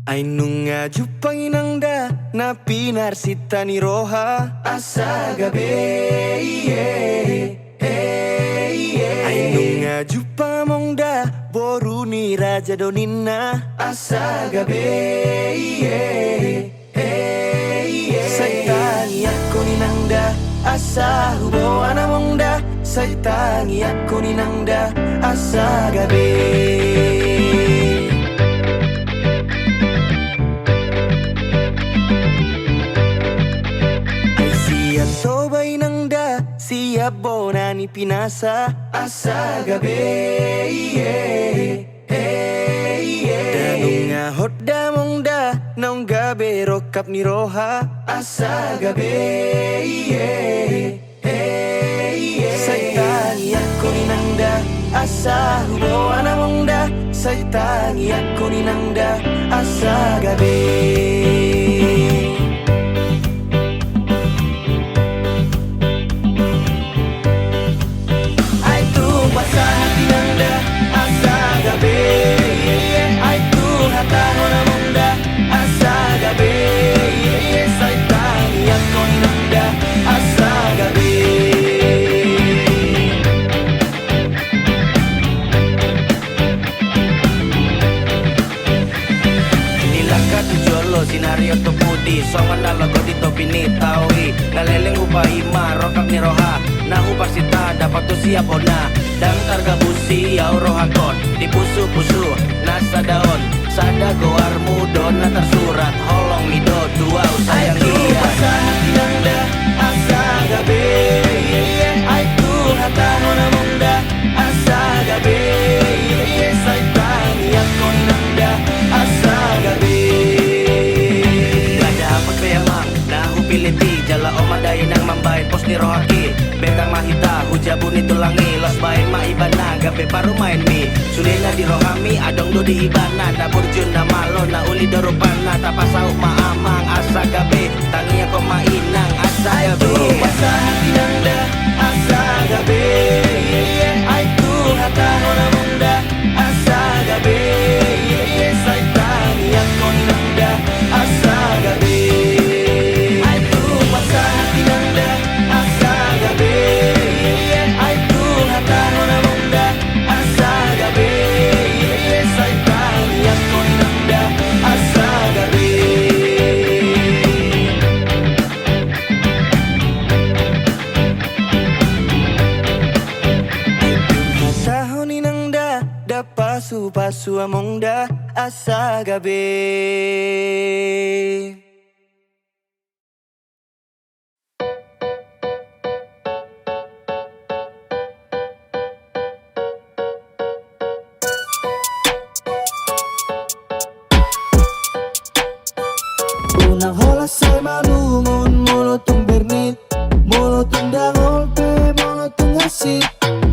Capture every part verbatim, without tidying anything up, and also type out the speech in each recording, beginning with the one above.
Ai nunga jumpang inang da na pinarsinta ni roha, asa gabe, ie, e, ie. Ai nunga jumpang among da boru ni raja do ninna, asa gabe, ie, e, ie. Sai tangiangkon inang da asa huboan among da, sai tangiangkon inang da asa gabe. Ai sian Toba inang da, sian bona ni pinasa, asa gabe, ie, e, ie. Da nunga hot da among da naung gabe rongkap ni roha, asa gabe, ie, e, ie. Sai tangiangkon inang da asa huboan among da, sai tangiangkon inang da asa gabe. Ai tung pasahat inang da asa gabe, ai tung hatahon among da asa gabe, sai tangiangkon inang da asa gabe. Nilangka tu jolo sinari oto pudi, songon na logo di topi ni tao i. Na leleng hupaima rongkap ni roha, na huparsinta dapot tu sian bona. Ndang targabusi au rohangkon di pusu-pusu na sada on. Sada goarmu do na tarsurat, holong i do tu au sayang. Ai tung pasahat inang da asa gabe, ai tung hatahon among da asa gabe, sai tangiangkon inang da asa gabe. Ndada apat pe amang na hupiliti, jala on ma da inang mambahen pos ni rohangki. Beta ma hita hu jabu ni tulang i, laos bahen ma ibana gabe parumaenmi. Sude na di rohami adong do di ibana, na burju na malo na uli do rupana. Tapasaut ma amang asa gabe, tangiangkon ma inang asa gabe. Ai tung pasahat inang da asa gabe, ai tung hatahon among da asa gabe, sai tangiangkon inang da asa gabe. Ai tung pasahat inang da asa gabe, ai tung hatahon among da asa gabe, sai tangiangkon inang da asa gabe. Ai tung hatahon inang da, da pasu-pasu among da asa gabe. Unang holan sai malungun molo tung berngit, molo tung dangol pe, molo tung hansit.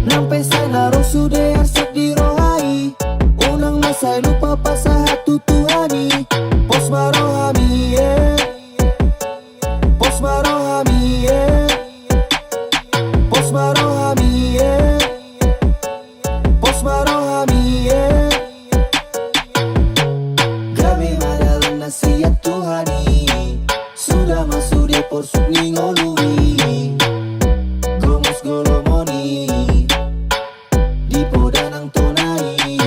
Nang pe sai na ro sude arsak di roha i, unang ma sai lupa pasahat tu Tuhan i. Pos ma rohami, e. Pos ma rohami, e. Pos ma rohami, e. Pos ma rohami, e. Gabe ma dalan na sian Tuhan i. Suda ma sude porsuk ni ngolu i. Gomos do lomo ni di poda nang tona i.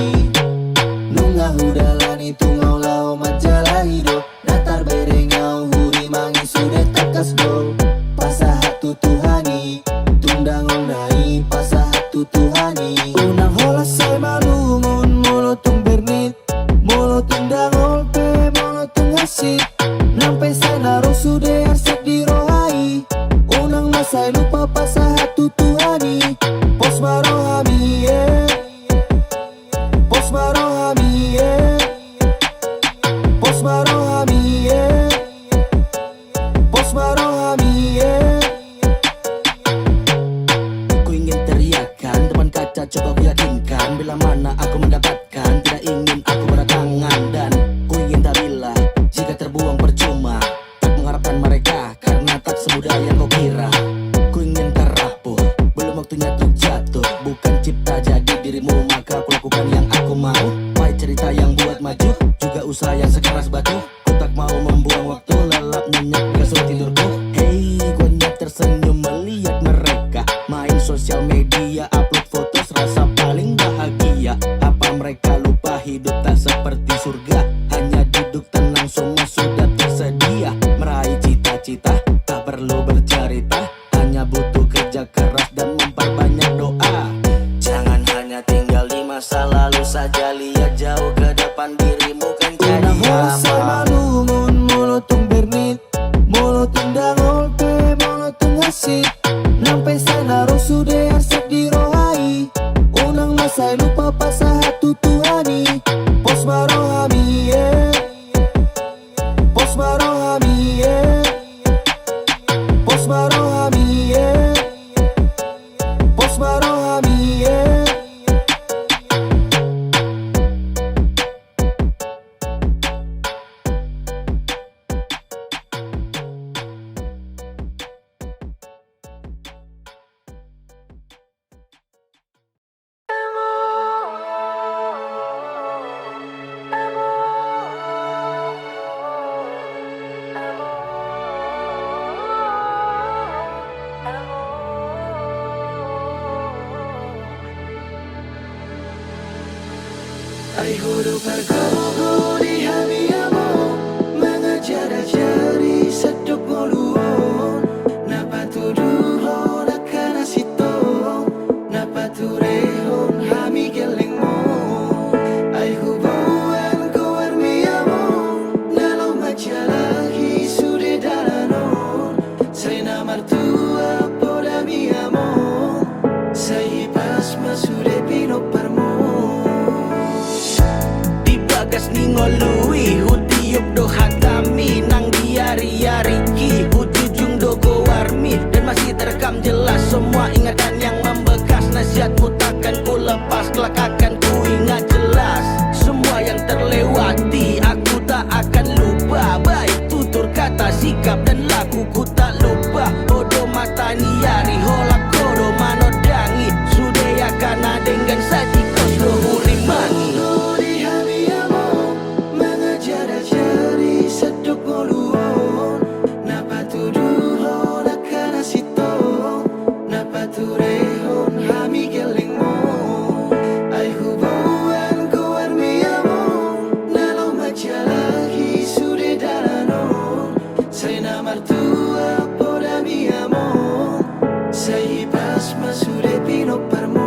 Nunga hudalani tung au laho manjalahi do. Na tarbereng au hurimangi sude tangkas do. Pasahat tu Tuhan i, tung dangol na i pasahat tu Tuhan i. Unang holan sai malungun molo tung berngit, molo tung dangol pe, molo tung hansit. Nang pe sai na ro sude arsak di roha i, unang ma sai lupa pasahat tu Tuhan i. Pos ma rohami, e. Pos ma rohami, e. Pos ma rohami, e. Pos ma rohami, e. Ku ingin teriakkan depan kaca, coba ku yakinkan, bila mana aku mendapatkan, tidak ingin aku berdatangan. Dan ku ingin tak bilang, jika terbuang percuma, tak mengharapkan mereka, karena tak semudah yang kau kira. Ku ingin kau rapuh, belum waktunya untuk jatuh. Bukan cipta jadi dirimu, maka ku lakukan yang aku mau. Baik cerita yang buat maju, juga usaha yang sekeras Aku tak mau membuang waktu, lelap nyenyak di kasur tidurku. Hei, guanya tersenyum melihat mereka main sosial media, upload foto serasa paling bahagia. Apa mereka lupa hidup tak seperti surga? Hanya duduk tenang, semua sudah tersedia. Meraih cita-cita, tak perlu bercerita. Hanya butuh kerja keras dan memperbanyak doa. Jangan hanya tinggal di masa lalu saja, lihat jauh ke depan, dirimu kan jadi apa. Unang hot sai malungun molo tung bernit, molo tung dangol pe molo tung hansit. Nang pe sai na ro sude arsak di roha i. Unang ma sai lupa pasahat tu Tuhan i. Pos ma rohami e. Pos ma rohami e. Pos ma rohami e. Pos ma rohami e. Ai ho do pargogo di hami among, mangajar-ajari sadok ngolu on, na patuduhon angka na sintong, na paturehon hami gellengmon. Ai huboan goarmi among, na laho manjalahi sude dalan on, sai na martua podami among, sai hipas ma sude pinomparmon. Di bagas ni ngolu i hutiop do hatami, nang di ari-ariki hujujung do goarmi, dan masih terekam jelas semua ingatan yang membekas. Nasihatmu takkan ku lepas, kelak akan ku ingat jelas. Semua yang terlewati aku tak akan lupa, baik tutur kata, sikap dan laku ku tak lupa. Ho do mata ni ari, holan ho do manondangi, sude angka na denggan sai tingkos do hurimangi. Di hami among, mangajar-ajari sadok ngolu on, na patuduhon angka na sintong, na paturehon hami gellengmon. Ai huboan goarmi among, na laho manjalahi sude dalan on, sai na martua podami among, sai hipas ma sude pinomparmon.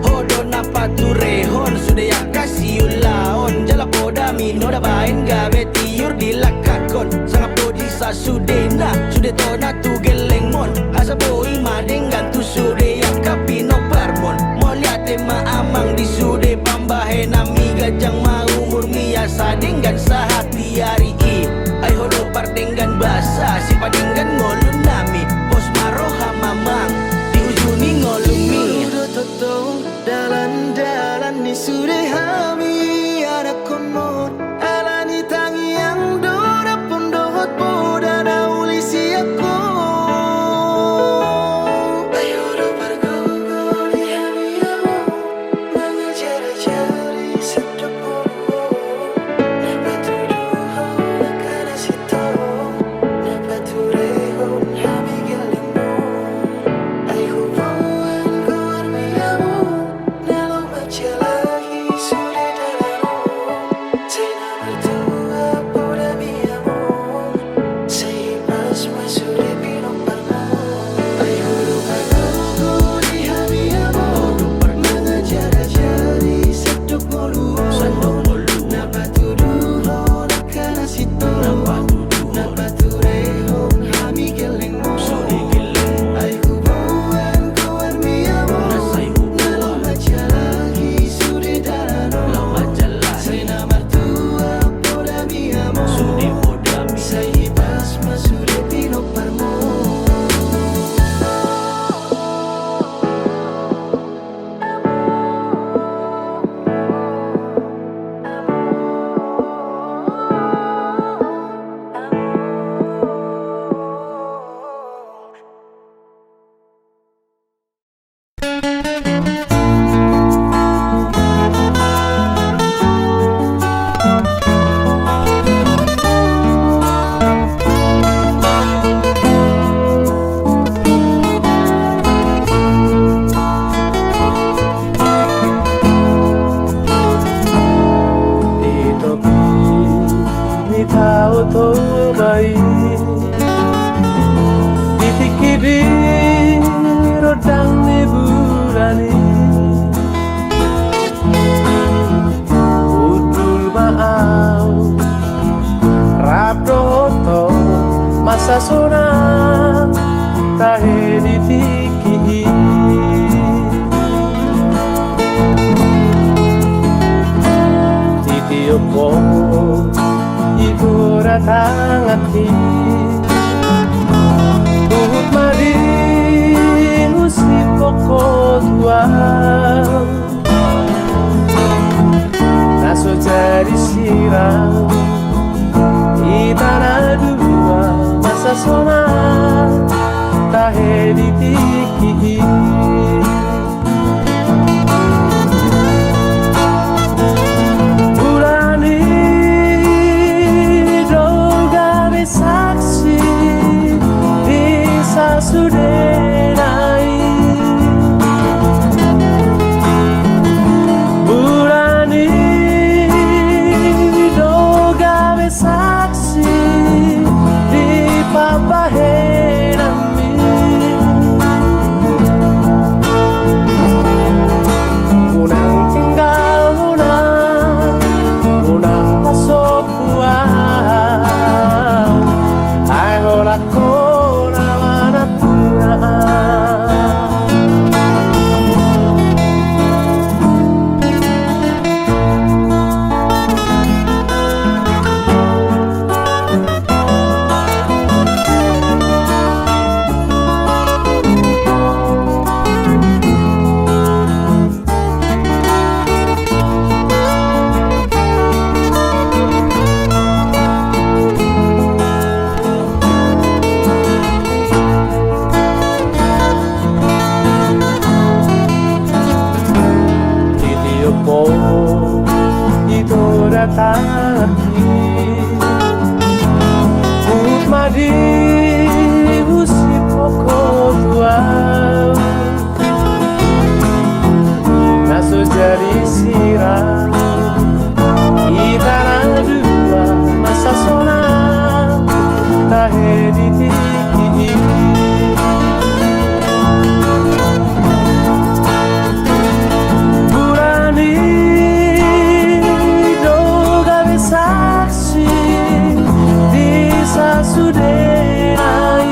Ho do na paturehon sude angka siulaon, jala podami na baen gabe tiur dilangkahon. Sangap do di sasudena sude tona tu gellengmon, asa boi ma denggan tu sude angka pinomparmon. Mauliate ma amang di sude pambahenanmi, ganjang ma umurmi asa denggan sahat di ari i. Ai ho do pardenggan basa, sipadenggan ngolunami. Pos ma roham amang di uju ni ngolumi. Ngolu do tongtong dalan-dalan ni sude hami ianakhonmon, ala ni tangiang do dapotan dohot poda na uli siakhon. Hundul ma au rap dohot ho masa sonang tahe di tingki i. Titiop ho i tu tanganki, huhut ma diusik ho tu ahu. Na so jadi sirang hita na dua, masa sonang tahe di tingki i. Bulan i do gabe saksi di sasudena i. Bulan i do gabe saksi di pambahenanmi. Unang tinggal, unang, unang pasombu ahu, ai holan ho na manantunan. Titiop ho i tu tanganki, huhut ma diusik ho tu ahu. Na so jadi sirang hita na dua, masa sonang tahe di tingki i. Bulan i do gabe saksi di sasudena i.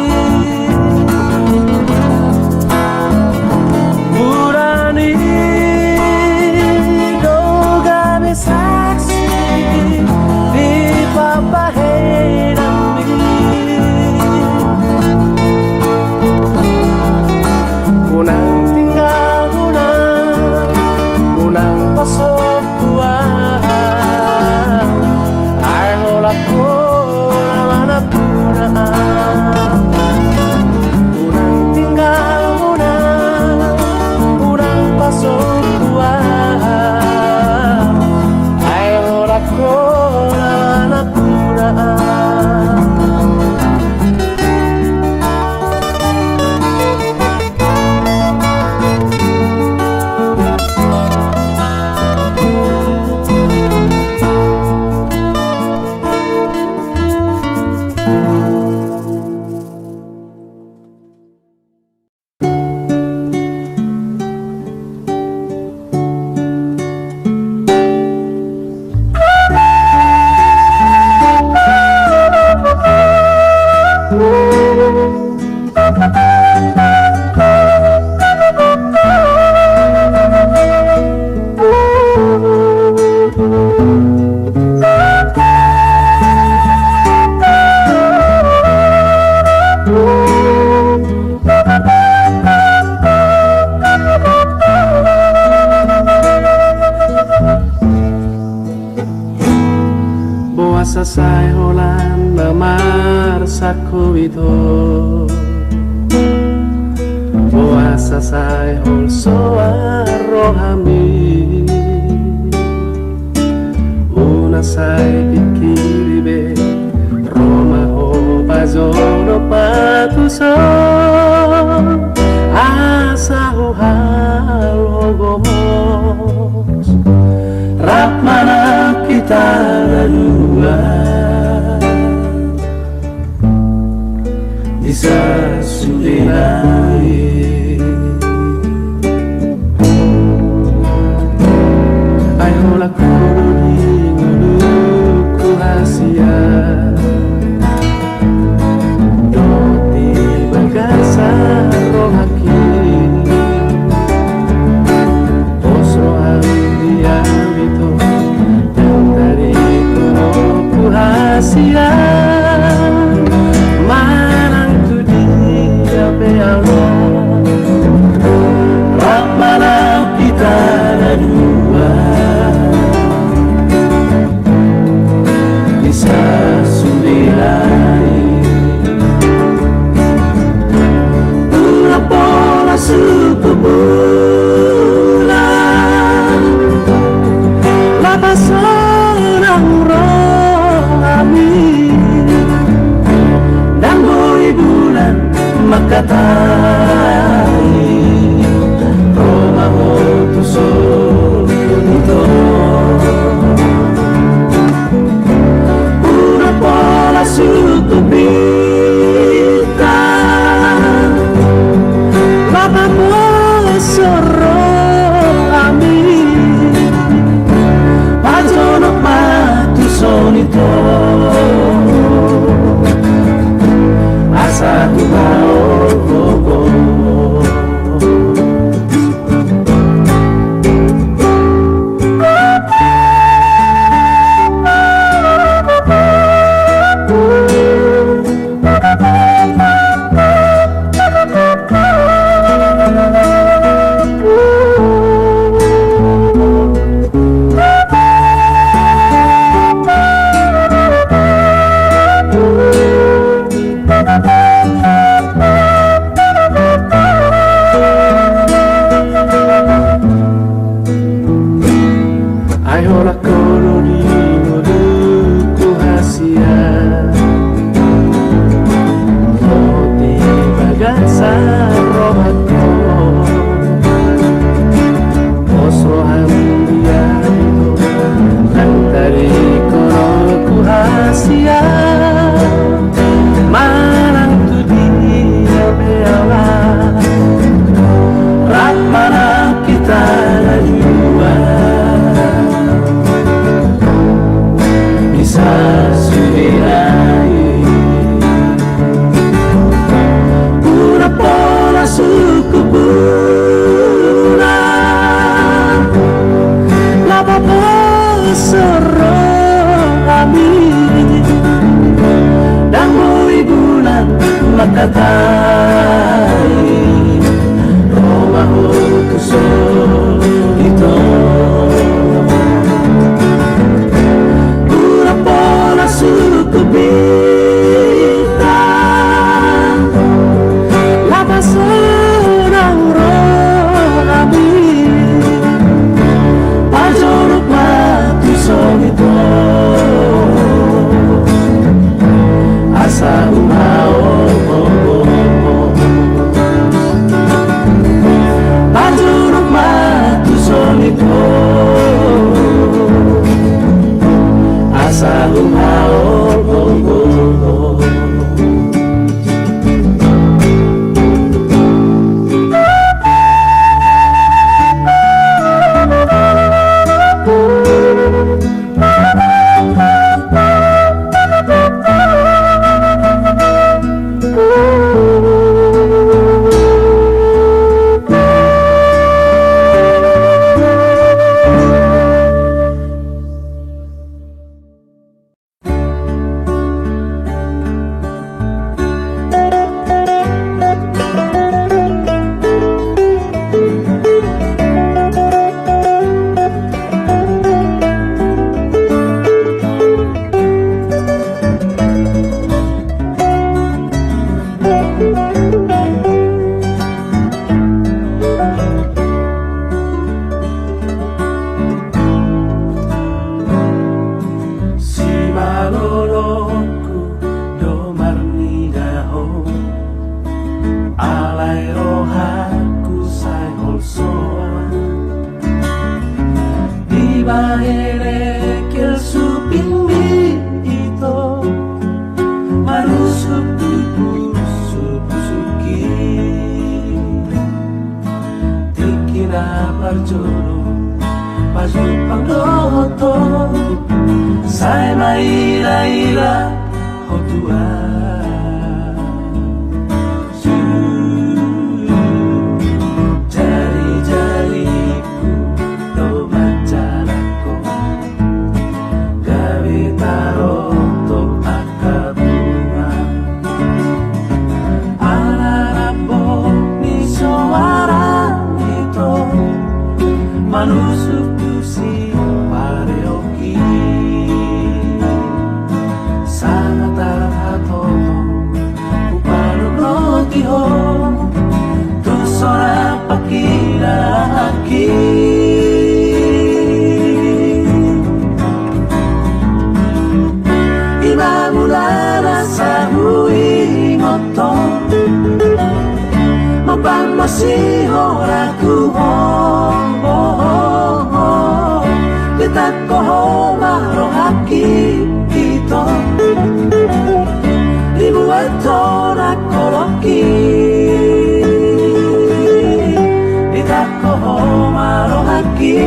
Bulan i do gabe saksi di pambahenanmi. Unang tinggal, unang, unang pasombu ahu, ai holan ho na manantunan. Unang tinggal, unang, unang pasombu ahu, ai holan ho na manantunan. Boasa sai holan na marsangkup i ho? Boasa sai holsoan rohami? Unang sai pingkiri be, ro ma ho pajolo patuson, asa huhal ho gomos rap manang hita na dua di sasudena i. Bulan, lapas sonang rohami, ndang boi bulan mangkatai, ro ma ho tu son ito. Unang pola sungkun bintang, lapaposo rohami, pajonok ma tu son ito, asa huhaholonghon. Ai holan ho do di ngolungku hasian, dohot di bagasan rohangku. Pos roham di Amang, ndang tadingkon ho tu hasian, manang tu dia pe ahu, rap ma nang hita na dua, bisa sude nai. Unang pola sungkun bulan, lapaposo rohami, ndang boi bulan mangkatai, ro ma ho tu son ito. Unang pola sungkun bintang, lapas sonang rohami, pajonok ma tu son ito, asa huhaholonghon. Pajonok ma tu son ito, asa huhaholonghon. Simalolongku do marnida ho, alai rohangku sai holsoan. Dibahen hela supingmi ito, manusuk tu pusukpusukki. Tingki na parjolo pajumpang dohot ho, sai mailaila ho tu ahu. Jarijariku do manjalakhon, gabe tarotop angka bunga. Ala rambu ni soara ito, manusuk tu sipareonki. Sanga tarhatotong hupanonoti ho, tu soara pangki Ditangko ho ma rohangki, ito. Dibuat ho nang holongki. Ditangko ho ma rohangki,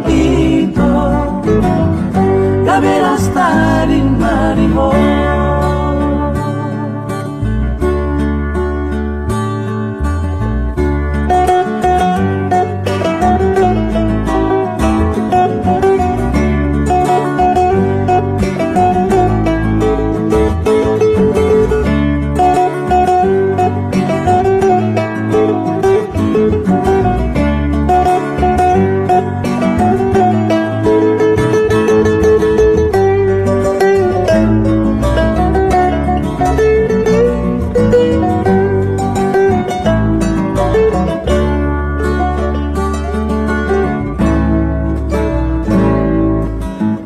ito. Gabe las tading ma di ho.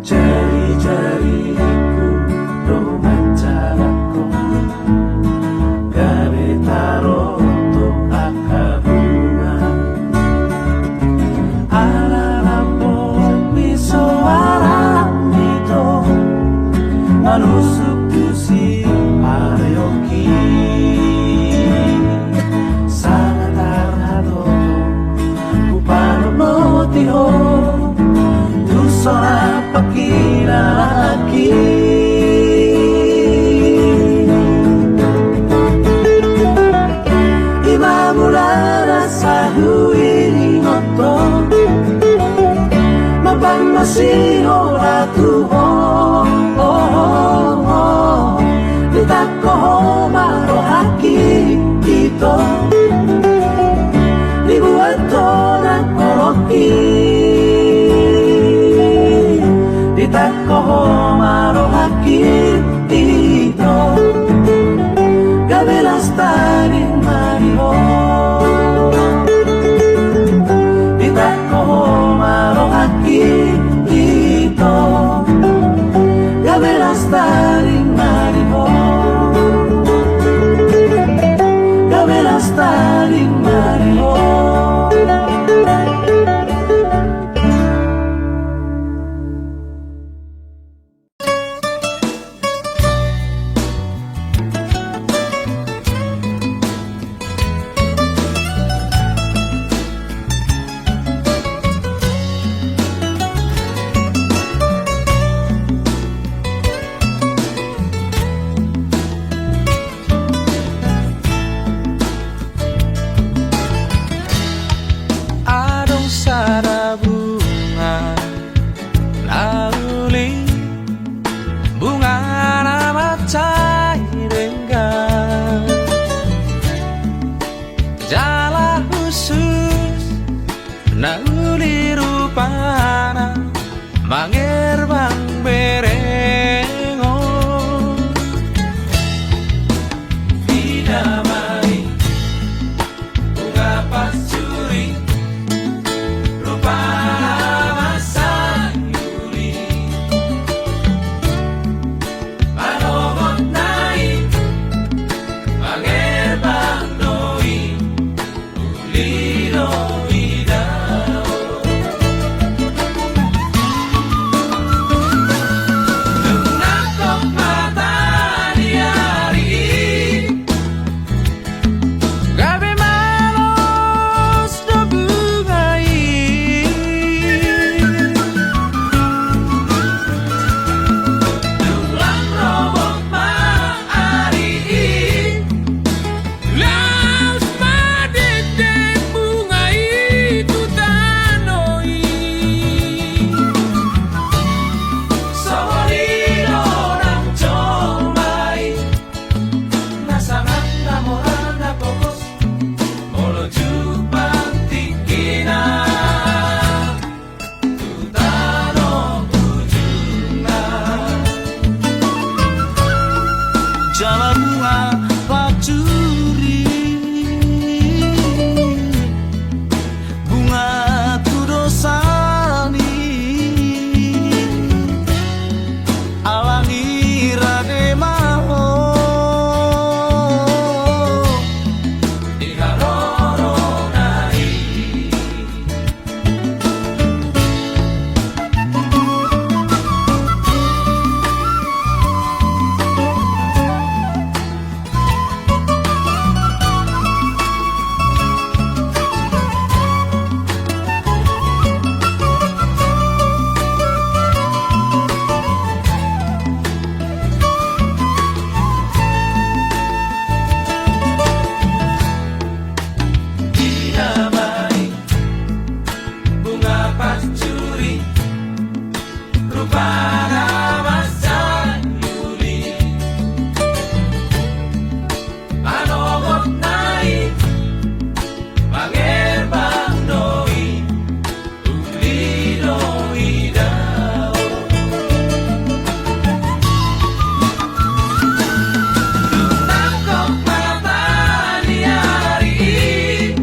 Jari-jariku do manjalakhon, gabe tarotop angka bunga. Ala lambok ni soaram, ito, manusuk tu sipareonki. Sanga tarhatoto hupanotnoti ho tu so na pangkilalaanki. I ma mulana sai huingothon, mambahen masihol tu ho. Ditangko ho ma rohangki, ito. Dibuat ho nang holongki. Ditangko ho ma rohangki, ito. Gabe las tading ma di ho. Ditangko ho ma rohangki, ito. Gabe las tading ma di ho. Gabe las tading ma di ho. Adong sada bunga na uli, bungana mansai denggan, jala hushus na uli rupana, mangerbang berengon. Ida ma i bunga pansuri, rupana mansai uli. Manogotna i mangerbang do i, uli do i da. Pada masa i uli, manogot na i, mangerbang do i, uli do i dao. Dung nangkok mata ni ari i,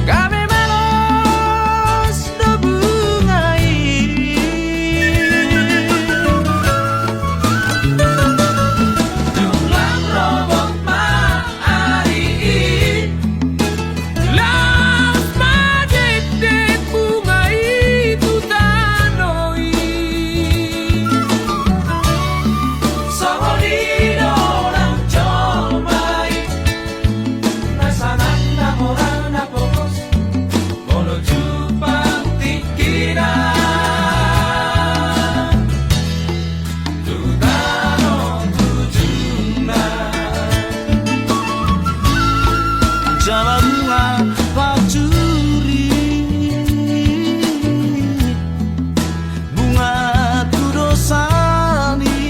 gabe malos do bunga i. Dung lang robot ma ari i, laos ma dekdek bunga i tu tano i. Songon i do nang jolma i, na sanang na mora na pogos, molo jumpang tingkina tu tano tu jumna. Jala bunga pancuri, bunga tu dosa ni,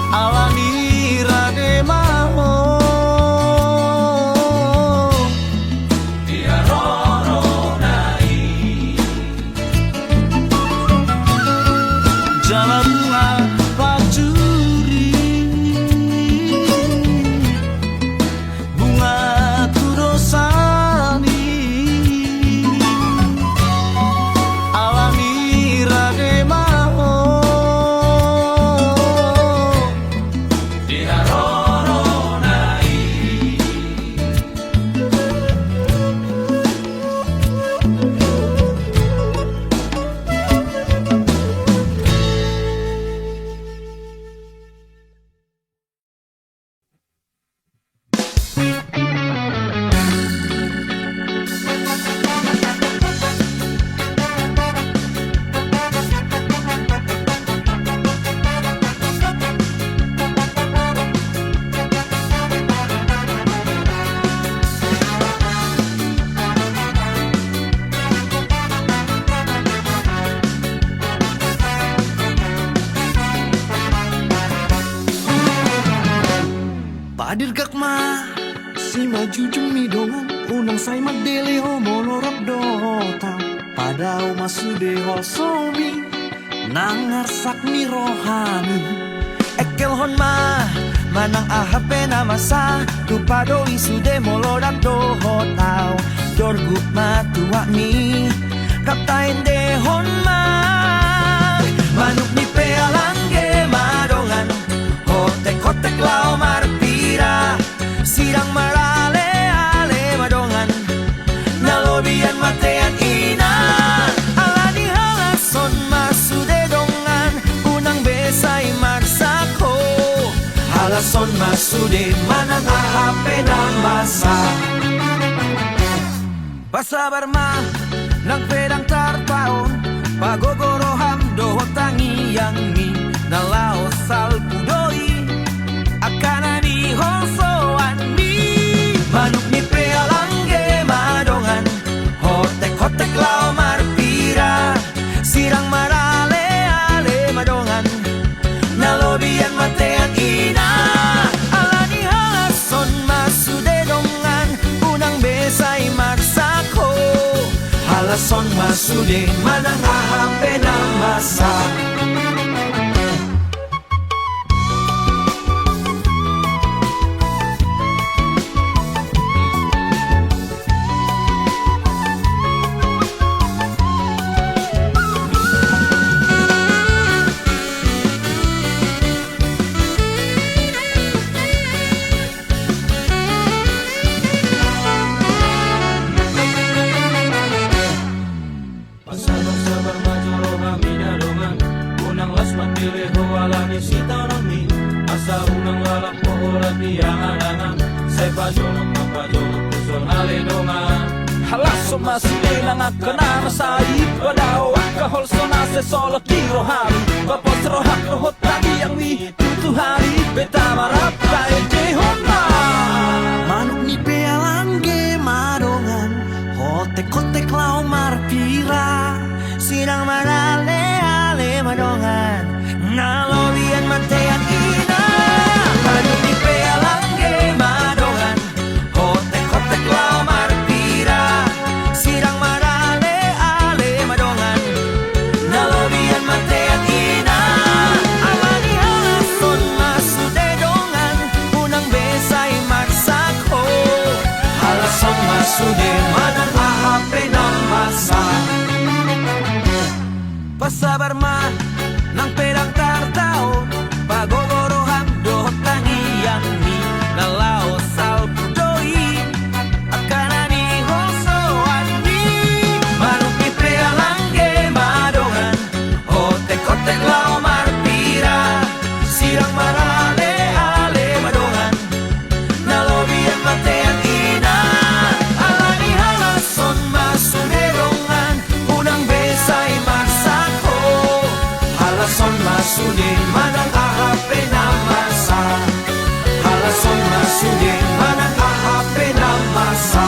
ala ni rade ma ho di harorona i. Jala bunga pancuri, bunga tu dosa ni, ala ni rade ma ho di harorona i. Padirgak ma simanjujungmi dongan, unang sai mandele ho molo rap dohot au. Padao ma sude holsomi nang arsak ni rohami. Engkelhon ma manang aha pe na masa, tupa do i sude molo rap dohot au. Dorgup ma tu hakmi, rap taendehon ma. Manuk ni pe alangge ma dongan, hotek-hotek laho marpira. Sirang marale-ale ma dongan, na lobian matean ina. Ala ni halashon ma sude dongan, unang be sai marsak ho. Halashon ma sude manang aha pe na masa. Pasabar ma nang pe ndang tartaon, pagogo roham dohot tangiangmi, na laos salpu do i angka na niholsoanmi. Manuk ni pe alangge ma dongan, hotek-hotek laho marpira. Sirang marale-ale ma dongan, na lobian matean ina. Ala ni halashon ma sude dongan, unang be sai marsak ho. Halashon ma sude manang aha pe na masa. Pasabar-sabar ma jolo hami na dongan, unang las mandele ho ala ni sitaononmi, asa unang lalap ho holan di angan-angan. Sai pajonok ma pajonok tu son ale dongan. Halashon ma sude nang angka na masa i, padao angka holso na sai solot di rohami, papos roham dohot tangiangmi. Tu Tuhan i pe tamarap taendehon ma. Manuk ni pe alangge ma dongan, hotek-hotek laho marpira. Sude manang aha pe na masa. Pasabar ma nang pe ndang tartaon, pagogo roham dohot tangiangmi, na laho salpu do i angka na niholsoanmi. Manuk i pe alangge ma dongan, otek-otek laho marpira, sirang marale-ale ma dongan, na lobi i matean ina. Alani halashon ma sude dongan, unang be sai marsak ho. Halashon ma sude manang aha pe na masa. Halashon ma sude manang aha pe na masa.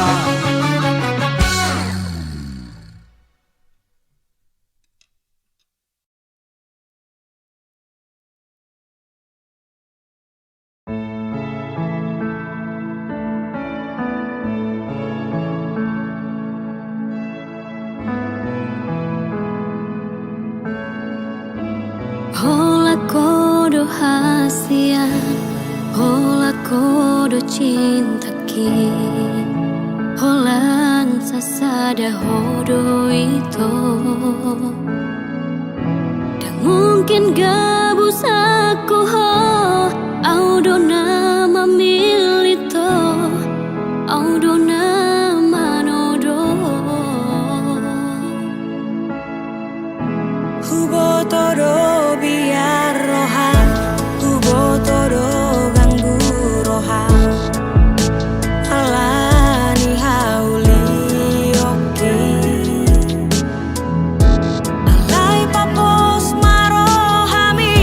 Holan ho do hasian, holan ho do cinta. Holan sasada ho do ito. Ndang mungkin gabus aku ho, au do na mamillit ho, au do na manodop. Huboto do biar roham, huboto do ganggu roham. Alani hauliongki, alai papos ma rohami.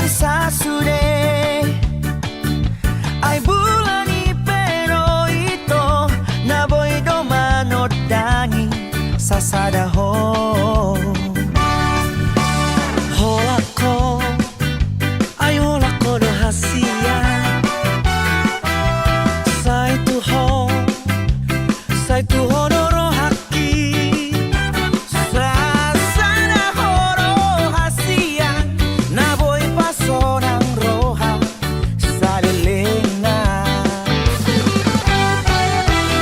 sasude. Ai bulan i pe ro ito, na boi do manondangi sasada ho. Holan ho, ai holan ho do hasian. Sai tu ho, sai tu ho do rohangki. Sasada ho do hasian, na boi pasonang roha salelengna.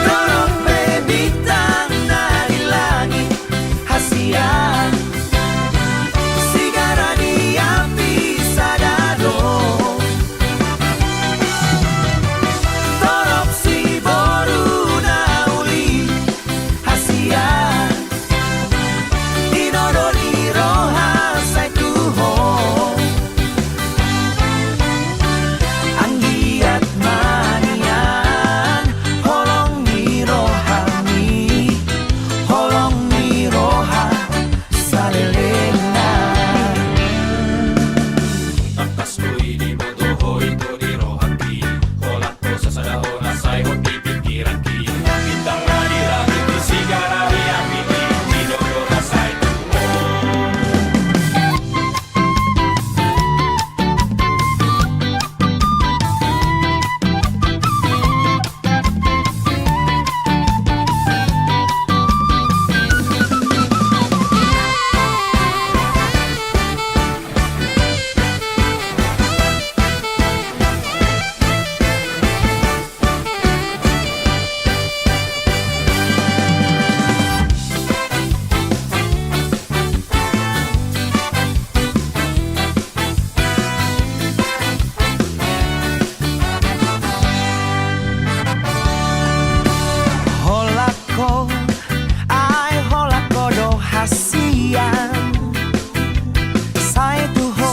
Torop pe bintang na di langit, hasian, sigara ni api sada do. Torop siboru na uli, hasian, tinodo ni roha sai tu ho. Anggiat ma nian holong ni rohami, holong ni roha salelengna. Tangkas do i diboto ho ito di rohangki, holan ho sasada ho na sai hot di pingkiranki. Bintang na di langit i, sigara ni api i, tinodo na sai tu ho. Holan ho, ai holan ho do hasian. Sai tu ho,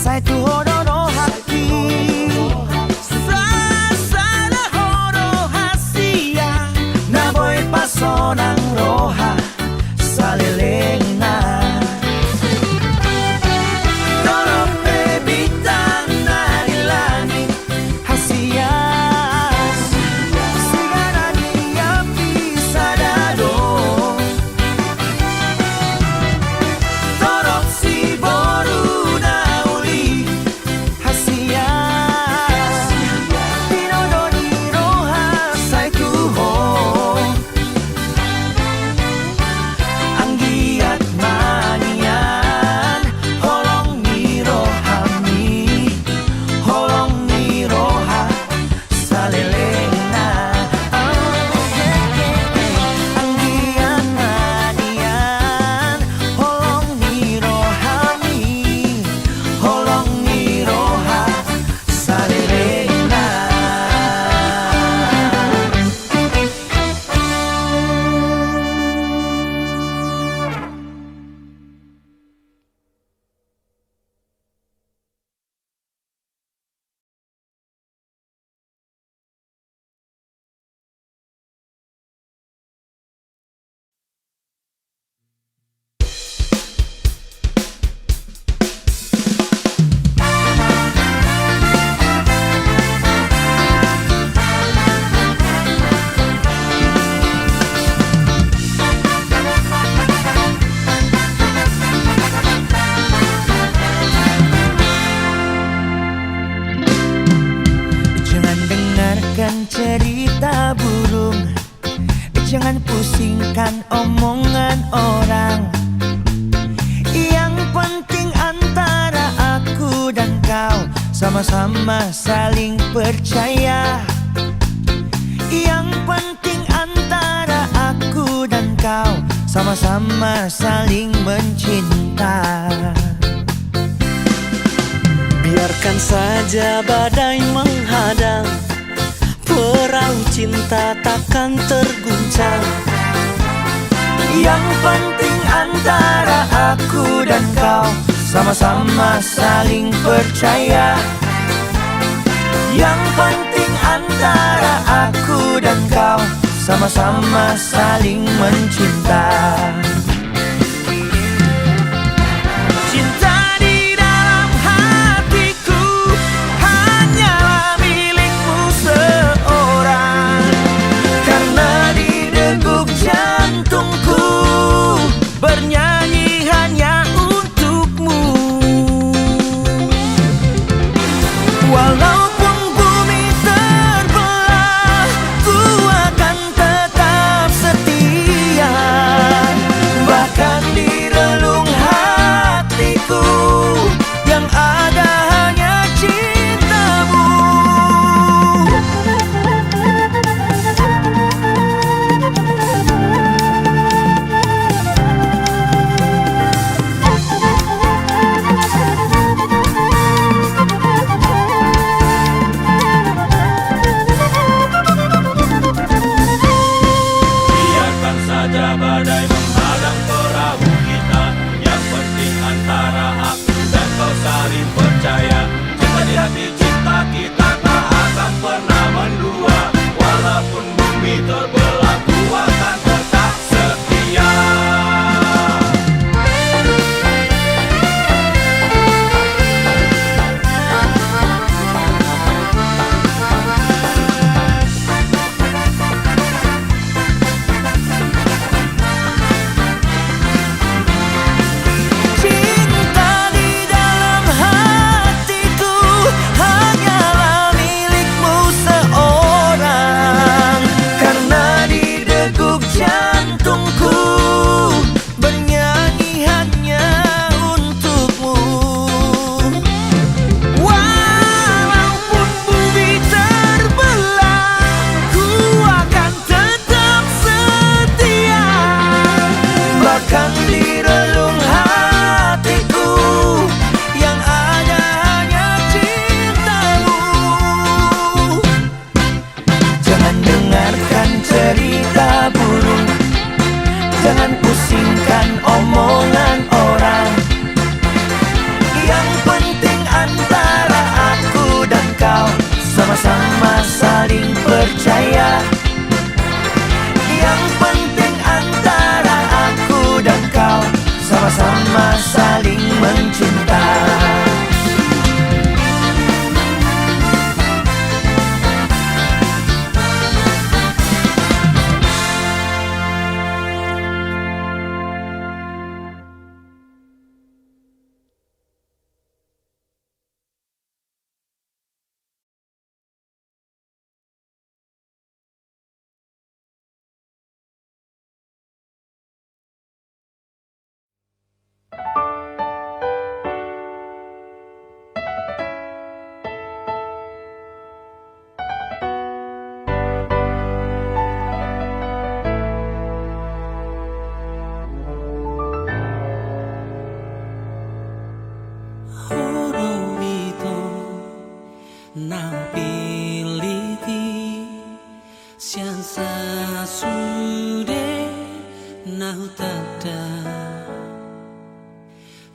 sai tu ho do rohangki. Sasada ho do hasian, na boi pasonang roha salelengna. Torop pe bintang na di langit, hasian, sigara ni api sada do. Torop siboru na uli, hasian, tinodo ni roha sai tu ho. Anggiat ma nian holong ni rohami, holong ni roha salelengna. Anggiat ma nian holong ni rohami, holong ni roha salelengna. Jangan dengarkan cerita burung, jangan pusingkan omongan orang. Yang penting antara aku dan kau sama-sama saling percaya. Yang penting antara aku dan kau sama-sama saling mencinta. Biarkan saja badai menghadang, perahu cinta takkan terguncang. Yang penting antara aku dan kau sama-sama saling percaya. Yang penting antara aku dan kau sama-sama saling mencinta. Cinta di dalam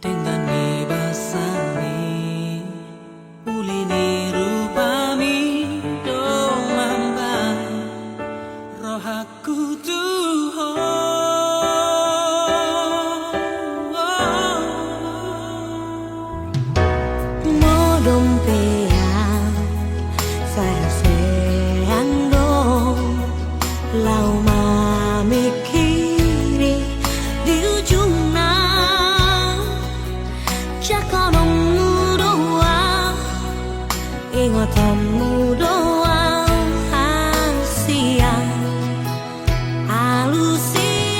Denggan ni basami, uli ni rupami do mambahen rohangku tu Ho. Modom pe ahu sai haseang do laho mamingkiri di ujungna. Jangkononmu do ahu, ingotonmu do ahu, hasian, alusian.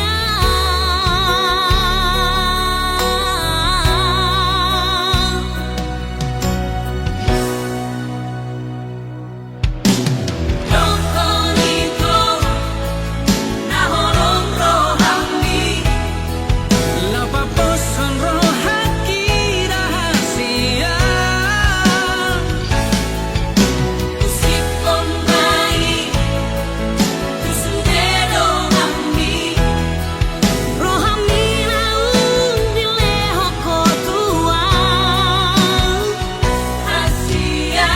Dohot i Ho, na holong rohangmi, laho paposhon rohangki da hasian. Usiphon ma i tu sude donganmi, rohami naung dilehon Ho tu ahu, hasian.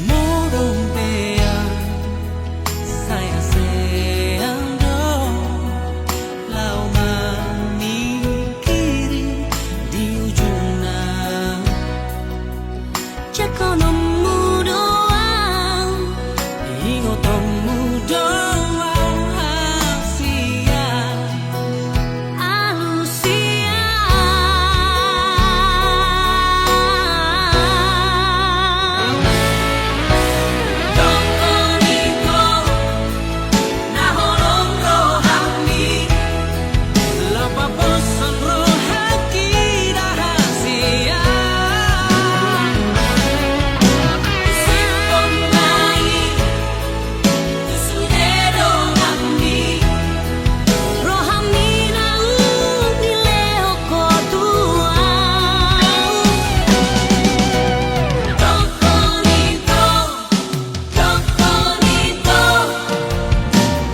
Modom pe ahu sai haseang do laho mamingkiri di ujungna. Jangkononmu do ahu, ingotonmu do ahu, hasian, alusian. Dohot i Ho, na holong rohangmi, laho paposhon rohangki da hasian. Usiphon ma i tu sude donganmi, rohami naung dilehon Ho tu ahu. Dohot i Ho, dohot i Ho,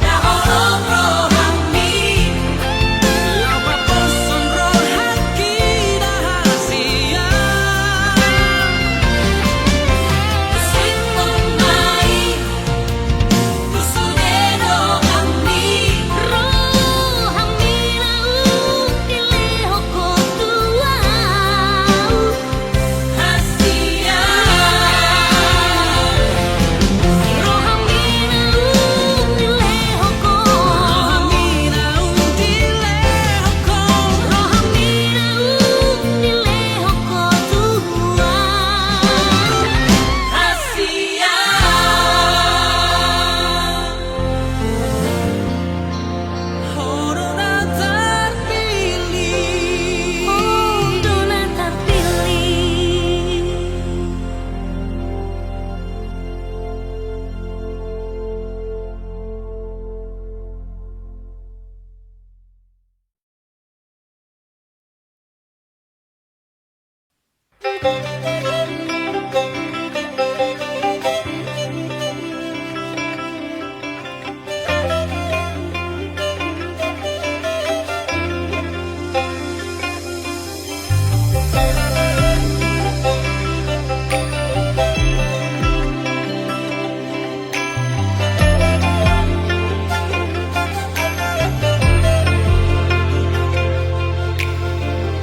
na holong rohangmi, laho paposhon rohangki da hasian. Usiphon ma i tu sude donganmi, rohami naung dilehon Ho tu ahu, hasian. Rohami naung dilehon Ho, rohami naung dilehon Ho, rohami naung dilehon Ho tu ahu, hasian. Ho do na tarpilih. Ho do na tarpilih.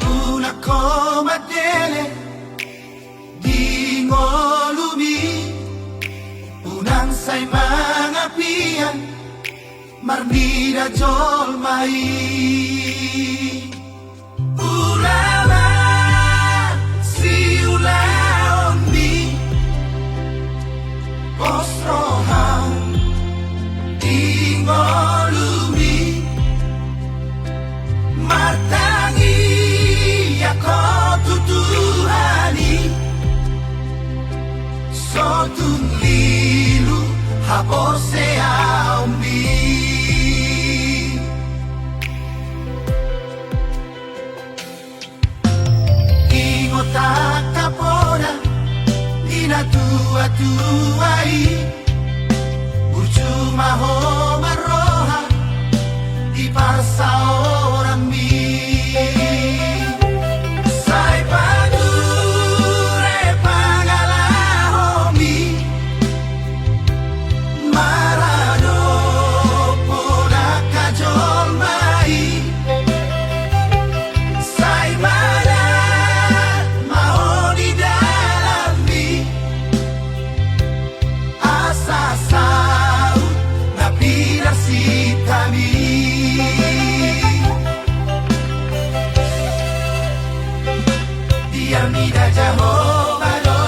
Unang ho mandele di ngolumi, unang sai mangapian marnida jolma i. Ula ma siulaonmi, pos roham di ngolumi, marta haporseaonmi. Ingot angka poda ni natuatua i, burju ma ho marroha di parsaoranmi. Sai pature pangalahomi maradophon angka jolma i. Sai manat ma ho di dalanmi, asa saut na pinarsinta mi. Biar mida Jahowa do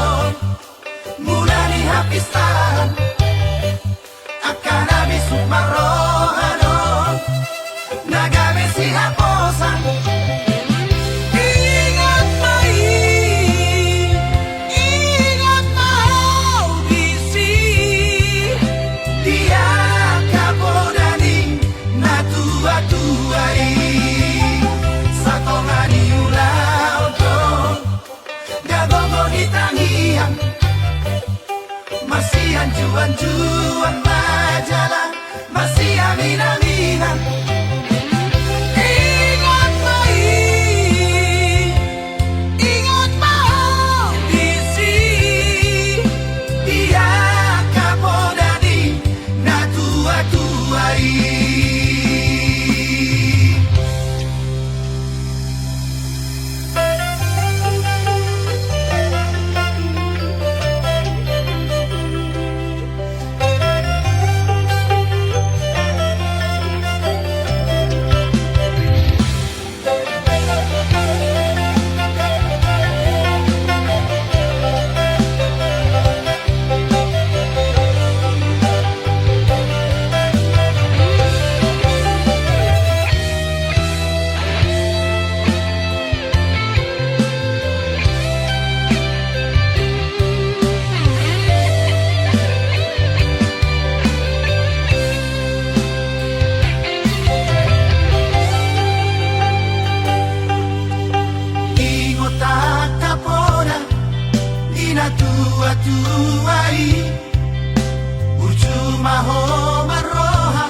mula ni hapistaran, angka na bisuk marroha do na gabe sihaposan. Ingot ma i, ingot ma ho disi, di angka poda ni natuatua i. Satonga ni ulaon do na gogo di tangiang, masianjuanjuan ma jala masiaminaminan. Ingot ma i, ingot ma ho disi, di angka poda ni natuatua i. Ingot angka poda ni natuatua i, burju ma ho marroha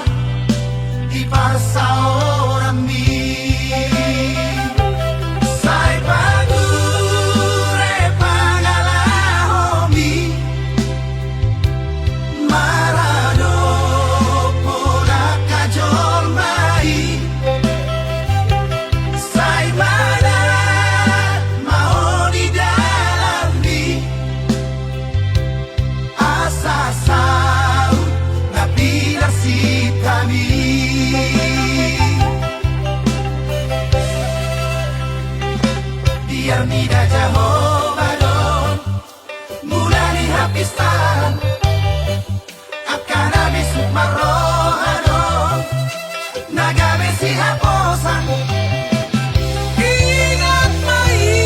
di parsaoranmi. Sai pature pangalahomi maradophon angka jolma i. Sai manat ma ho di dalanmi, asa saut na pinarsinta mi. Biar mida Jahowa do mula ni hapistaran, angka na bisuk marroha do na gabe sihaposan. Ingot ma i,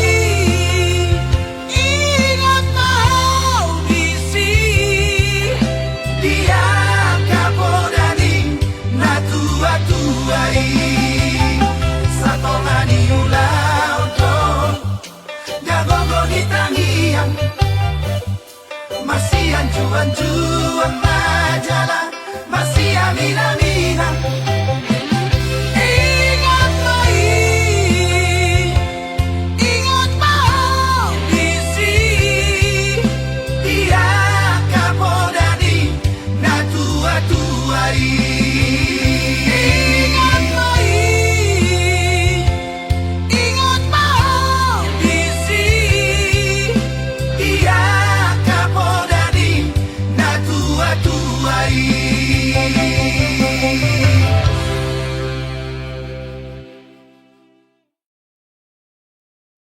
ingot ma ho disi, di angka poda ni natuatua i. Satonga ni ulaon do na gogo di tangiang, masianjuanjuan ma jala masiaminaminan.